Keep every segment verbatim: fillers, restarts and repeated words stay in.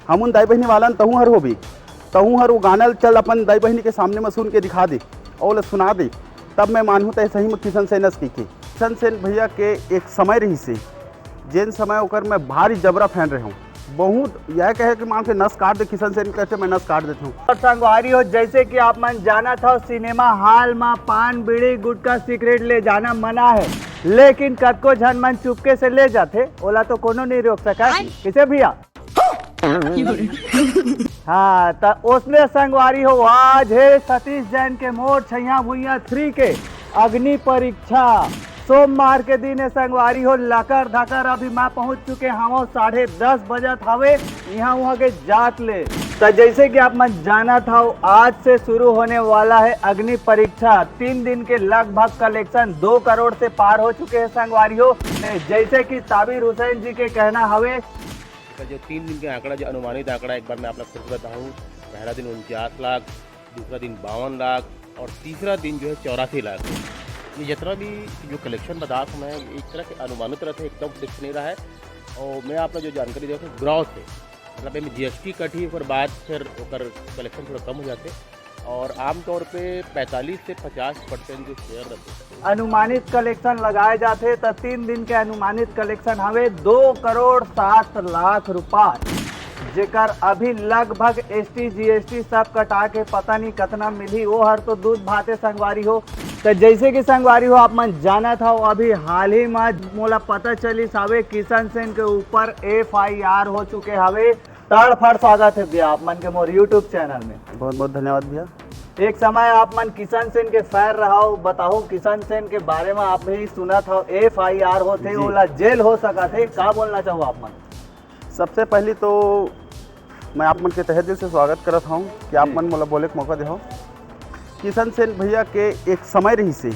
हमन दाई बहिनी वालन, तहूँ हर होबे, तहूँ हर वो गाना ल चल अपन दाई बहिनी के सामने म सुन के दिखा दे, अउ ओला सुना दे, तब मैं मानहूँ तैं सही म किशन सेन अस कहिके। किशन सेन भैया के एक समय रहिसे, जेन समय ओकर मैं भारी जबरा फैन रहे हूँ। बहुत यह कहे कि मान के नस काट दे किशन सेन, कहते मैं नस काट देता हूँ। और संगवारी हो, जैसे कि आप मन जानत हो, सिनेमा हॉल में पान, बीड़ी, गुटखा, सिगरेट ले जाना मना है, लेकिन कतको झन मन चुपके से ले जाथे, ओला तो कोनो नहीं रोक सका। किसे भैया? हाँ, त ओसने संगवारी हो, आज हे सतीश जैन के मोर छैया भुइया थ्री के अग्नि परीक्षा। सोमवार के दिन हे संगवारी हो, लकर धकर अभी मैं पहुंच चुके हवं, साढ़े दस बजत हवे, यहाँ वहाँ के जात ले। त जैसे कि आप मन जानत हव, आज से शुरू होने वाला है अग्नि परीक्षा। तीन दिन के लगभग कलेक्शन दो करोड़ से पार हो चुके हैं संगवारी हो। जैसे कि साबिर हुसैन जी के कहना हवे, का जो तीन दिन के आंकड़ा, जो अनुमानित आंकड़ा, एक बार मैं आप लोग फिर से बताऊँ, पहला दिन उनचास लाख, दूसरा दिन बावन लाख और तीसरा दिन जो है चौरासी लाख। ये जितना भी जो कलेक्शन बता मैं एक तरह के अनुमानित रहते, एकदम फिक्स नहीं रहा है। और मैं आप लोग जो जानकारी देता हूँ, ग्रॉस है, मतलब एमे जीएसटी कटही, ओकर बाद फिर ओकर कलेक्शन थोड़ा कम हो जाते। और आमतौर पे पैंतालीस से पचास परसेंट जो शेयर रहते हैं। अनुमानित कलेक्शन लगाए जाथे, त तीन दिन के अनुमानित कलेक्शन हवे दो करोड़ सात लाख रुपया, जेकर अभी लगभग एसटी जीएसटी सब कटा के पता नहीं कतना मिलही, वो हर तो दूध भाते संगवारी हो। त जैसे कि संगवारी हो, आप मन जानत हव, अभी हाल ही में मोला पता चलिस हवे, किशन सेन के ऊपर एफआईआर हो चुके हवे। तड़फड़ स्वागत है भैया आप मन के मोर YouTube चैनल में। बहुत बहुत धन्यवाद भैया। एक समय आप मन किशन सेन के फैन रहो, बताओ किशन सेन के बारे में आप भी सुनत हव, एफआईआर होथे, जी। ओला जेल हो सकत हे, का बोलना चाहो आप मन? सबसे पहली तो मैं आप मन के तहे दिल से स्वागत करत हूँ कि आप जी। मन मोला बोले के मौका देहो। किशन सेन भैया के एक समय रहिसे,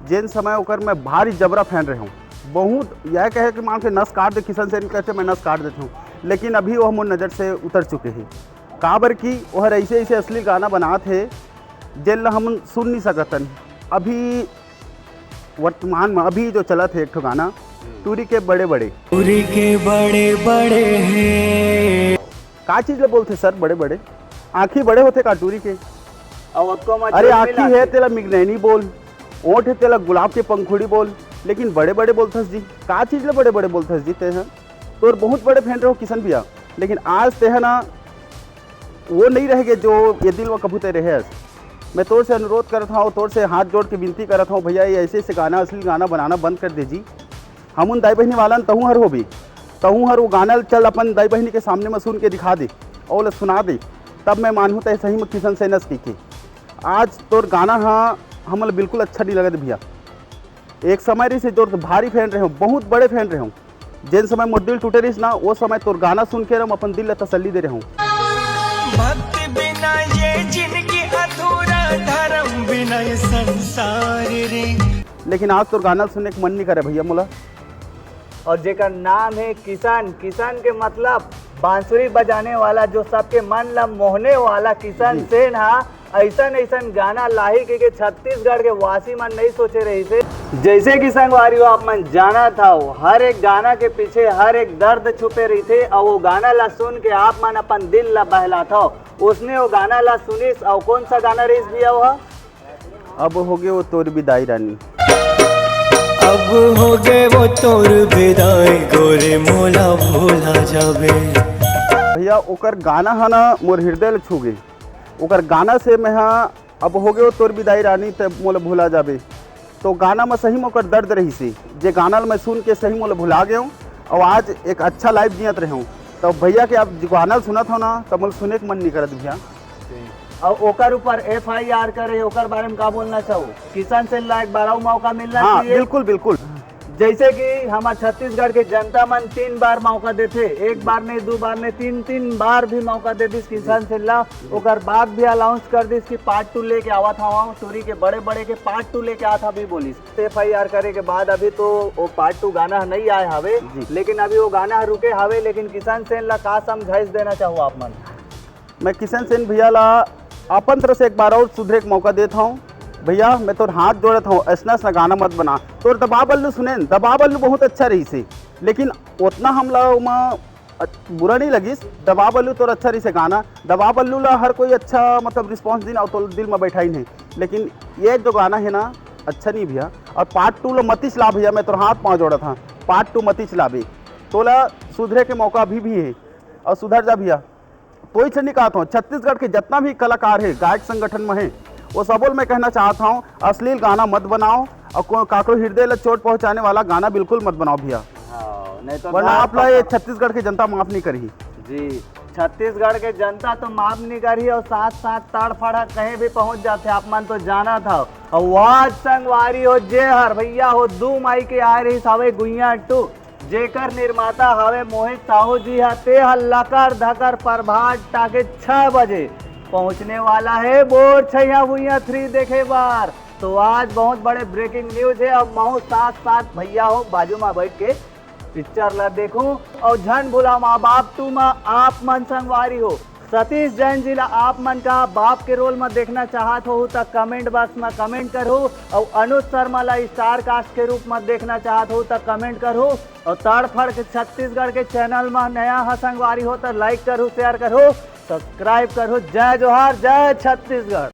जेन समय ओकर मैं भारी जबरा फैन रहे हूँ। बहुत यह कहे कि मान के नस काट दे किशन सेन, कहते मैं नस काट देता हूँ, लेकिन अभी वह मोर नज़र से उतर चुके हैं। काबर कि वह ऐसे ऐसे असली गाना बनात हे, जेन ला हमन सुन नहीं सकतन। अभी वर्तमान में अभी जो चलत हे एक ठो गाना, टूरी के बड़े बड़े। टूरी के बड़े बड़े हे। का चीज ला बोलथे सर बड़े बड़े? आँखी बड़े होथे का टूरी के? अउ ओतको म अरे जोर आँखी मिला हे के। तेला मिगनैनी बोल, ओठ हे तेला गुलाब के पंखुड़ी बोल, लेकिन बड़े बड़े बोलथस जी। का चीज ला बड़े बड़े बोलथस जी तेह? तोर बहुत बड़े फैन रहो किशन भैया, लेकिन आज तेह ना वो नहीं रह गए जो ये दिल में कभू ते रहे हस। मैं तोर से अनुरोध करत हूँ, तोर से हाथ जोड़ के विनती करत हूँ भैया, ये ऐसे ऐसे गाना, अश्लील गाना बनाना बंद कर दे जी। हमन दाई बहिनी वाला न तहूँ हर होबे, तहूँ हर वो गाना ल चल अपन दाई बहिनी के सामने में सुन के दिखा दे, अउ ओला सुना दे, तब मैं मानहूँ तय सही में किशन सेन अस कहिके। आज तोर गाना हा हमन ल बिल्कुल अच्छा नहीं लगत भैया। एक समय रहिसे जोर भारी फैन रहे हूँ, बहुत बड़े फैन रहे हूँ। जेन समय मोर दिल टूटे रहिस ना, वो समय तोर गाना सुन के हम अपन दिल ला तसल्ली दे रहे हूँ। भक्ति बिना ये जिंदगी अधूरा, धर्म बिना ये संसार रे। लेकिन आज तोर गाना सुनने के मन नहीं करे भैया मोला। और जेकर नाम है किशन, किशन के मतलब बांसुरी बजाने वाला, जो सबके मन ला मोहने वाला किशन जी। सेन हा ऐसन ऐसन गाना लाही के, के छत्तीसगढ़ के वासी मन नहीं सोचे रहिसे। जैसे कि संगवारी हो, आप मन जानत हव, हर एक गाना के पीछे हर एक दर्द छुपे रहिथे, और वो गाना ला सुन के आप मन अपन दिल ला बहलात हव। उसने वो गाना ला सुनिस, और कौन सा गाना रहिस भैया वो? अब होगे वो तोर बिदाई रानी। अब होगे वो तोर बिदाई, गोरी मोला भुला जाबे। भैया, ओकर गाना हा ना मोर हृदय ल छू गे। ओकर गाना से मैं हा, अब होगे वो तोर बिदाई रानी, ते मोला भुला जाबे। तो गाना में सही में ओकर दर्द रहिसे, जे गाना ल मैं सुन के सही मोला भुला गए हूँ, और आज एक अच्छा लाइफ जियत रहे हूँ। तो भैया के आप गाना ल सुनत हो ना, तो मोला सुने के मन नहीं करत भैया। और ओकर ऊपर एफआईआर करे, ओकर बारे में का बोलना चाहो? किशन सेन ला एक बार अउ मौका मिलना हाँ, चाहिए। बिल्कुल, बिल्कुल। जैसे कि हमार छत्तीसगढ़ के जनता मन तीन बार मौका देथे, एक बार नहीं, दो बार नहीं, तीन, तीन बार भी मौका दे दिस किशन सेन ला। ओकर बाद भी अनाउंस कर दिस कि पार्ट टू लेके आवत हवं, टूरी के बड़े बड़े के पार्ट टू लेके आवत हवं भी बोलिस। एफआईआर करे के बाद अभी तो वो पार्ट टू गाना नहीं आए हवे, जी। लेकिन अभी वो गाना रुके हवे, लेकिन किशन सेन ला का समझाइश देना चाहो आप मन? मैं किशन सेन भैया ला अपन तरफ से एक बार और सुधरे के मौका देत हूँ। भैया, मैं तोर हाथ जोड़त हूँ, ऐसना ऐसना गाना मत बना। तोर दबा बल्लू सुने न, दबा बल्लू बहुत अच्छा रहिसे, लेकिन उतना हमला ओमा बुरा नहीं लगिस। दबा बल्लू तोर अच्छा रहिसे गाना, दबा बल्लू ला हर कोई अच्छा मतलब रिस्पॉन्स दिन और तो दिल में बैठा ही नहीं, लेकिन ये जो गाना है ना, अच्छा नहीं भैया। और पार्ट टू ला मतिस ला भैया, मैं तोर हाथ पाँव जोड़त हँव, पार्ट टू मतिस लाबे। तोला सुधरे के मौका अभी भी है, और सुधर जा भैया। तो ही नहीं कहत हँव, छत्तीसगढ़ के जितना भी कलाकार है, गायक संगठन में है, वो सबो ल मैं कहना चाहत हँव, अश्लील गाना मत बनाओ और को-, काकरो हृदय ला चोट पहुँचाने वाला गाना बिल्कुल मत बनाओ भैया, हाँ, नहीं तो वरना गायक आप ला ये का- छत्तीसगढ़ के जनता माफ नहीं करही। जी, छत्तीसगढ़ के जनता तो माफ नहीं करही और साथ साथ तड़फड़ा कहीं भी पहुंच जाथे, आप मन तो जानत हव। और आज संगवारी हो, जे हर भैया हो, दू मई के आए रहिस हवे गुइया टू, जेकर निर्माता हवे मोहित साहू जी ह, ते ह लकर धकर प्रभात टाकीज छह बजे पहुंचने वाला है बोर छैया भुइया थ्री देखे बर। तो आज बहुत बड़े ब्रेकिंग न्यूज है। अब महू साथ साथ भैया हो बाजू में बैठ के पिक्चर ला देखूं। और झन भुला माँ बाप टू में आप मन संगवारी हो, सतीश जैन जी ला आप मन का बाप के रोल में देखना चाहत हो त कमेंट बॉक्स में कमेंट करहू, और अनुज शर्मा ला स्टार कास्ट के रूप में देखना चाहत हो त कमेंट करहू, और तड़फड़ के छत्तीसगढ़ के चैनल में नया ह संगवारी हो त लाइक करहू, शेयर करहू, सब्सक्राइब करहू। जय जोहार, जय छत्तीसगढ़।